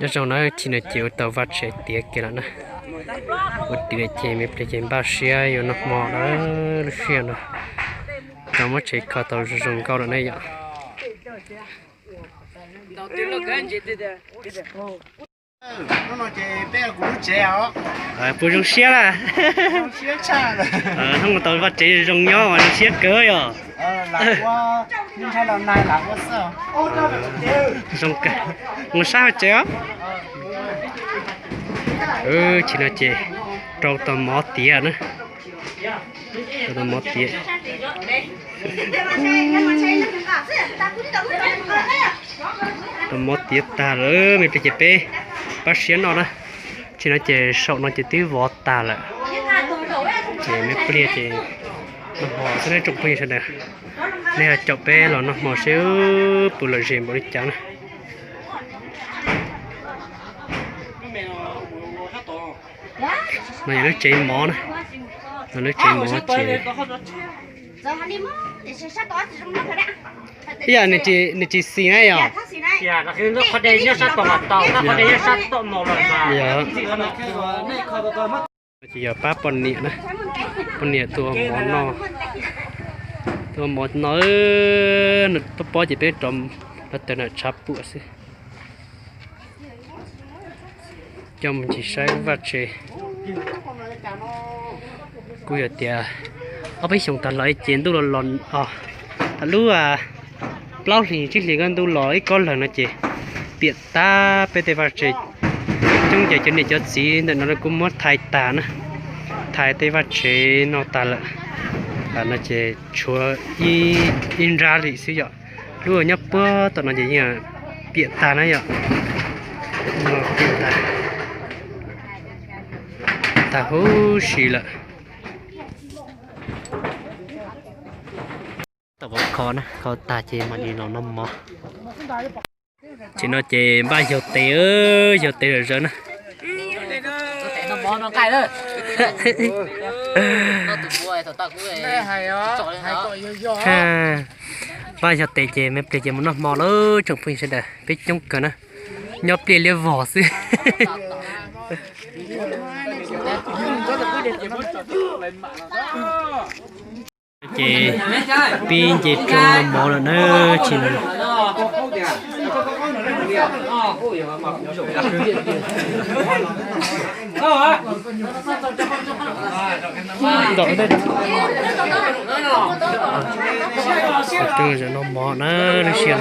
Nyob zoo na, tsis no ces ua tau vaj tsev tiav kiag lawm na. Ua tiav ces me pliag ces npaj siab yuav noj hmo na, lub sij hawm no. Tau muab tsev kho tau zoo zoo nkauj lawm na yom. Puas zoo siab lawm? Hnub no tau vaj tsev zoo nyob mas zoo siab kawg yom. Zoo, mus saib vaj tsev os. Tsis no ces rau tau mov tiav na. Rau tau mov tiav. Tau mov tiav tag lawm, me pliag ces peb pab siab noj na. Tsis no ces saum no ces twb vov tag lawm. Ces me pliag ces noj hmo xwb na tsoom phooj ywg sawv daws. Nej ho caum peb los noj hmo seb puas lom zem npaum li cas na. No yog lub tsev mov na. No lub tsev mov ces ib yam nws tsis xis na yom. Ces yog pab poj niam na, poj niam tua mov no, tua mov no, pob pob ces peb rov los taws nram tshav puam xwb. Coj mus ntsis saib vaj tsev. Kuj yog tias ob peb xyoos tag los ces ntuj los los, thaum lub plaub hlis tsib hlis ko ntuj los ib kob lawg no ces piam tag peb tej vaj tsev. Coob ces cov niam cov txiv ntawm no kuj muab thais tag na, thais tej vaj tsev no tag lawm. No ces tshuav ib nrab li xwb yom. Lub nyob puag tom no ces yeej piam tag na yom. Piam tag, tag huv si lawm. Tau kho na, kho tag ces mam li los noj mov. Ces no ces npaj xyaw tes, xyaw tes zom zaws na. Npaj xyaw tes ces me pliag ces mus noj hmo lawm tsoom phooj ywg sawv daws, peb coob kawg na. Nyob pliaj liab vog xwb. Ces pib nce rau mov lawm na, tsis no. Noj mov na, lub sij hawm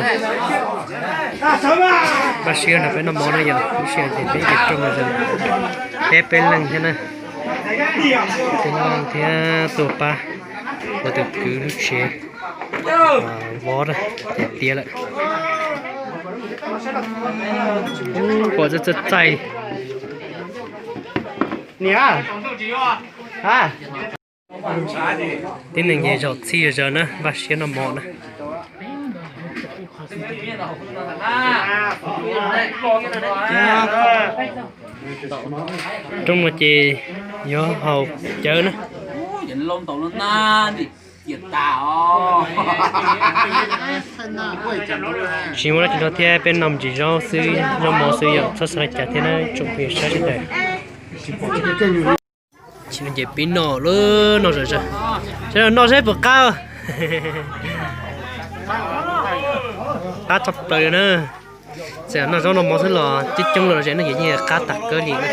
no peb noj mov na yom, lub sij hawm ces peb nce rau, peb peb leeg thiab na, peb leeg thiab tuaj pab ua tus kwv lub tsev vov na, ces tiav lawm. Pom txaij txaij niam, tib neeg ces zaum txhij zaws na, npaj siab noj mov na. Rooj no ces yuav haus cawv na. Tsis muaj dab tsi nrog thiab, peb noj ntsis zaub xwb, zaub mov xwb yom, txhob xav li cas thiab na tsoom phooj ywg sawv daws. Tsis no ces pib noj lawm, noj zom zaws. Sawv daws noj seb puas qab. Qab tshaj plaws na. Txawm noj zaub noj mov xwb los coob coob los zem no ces yeej qab tag kawg li na.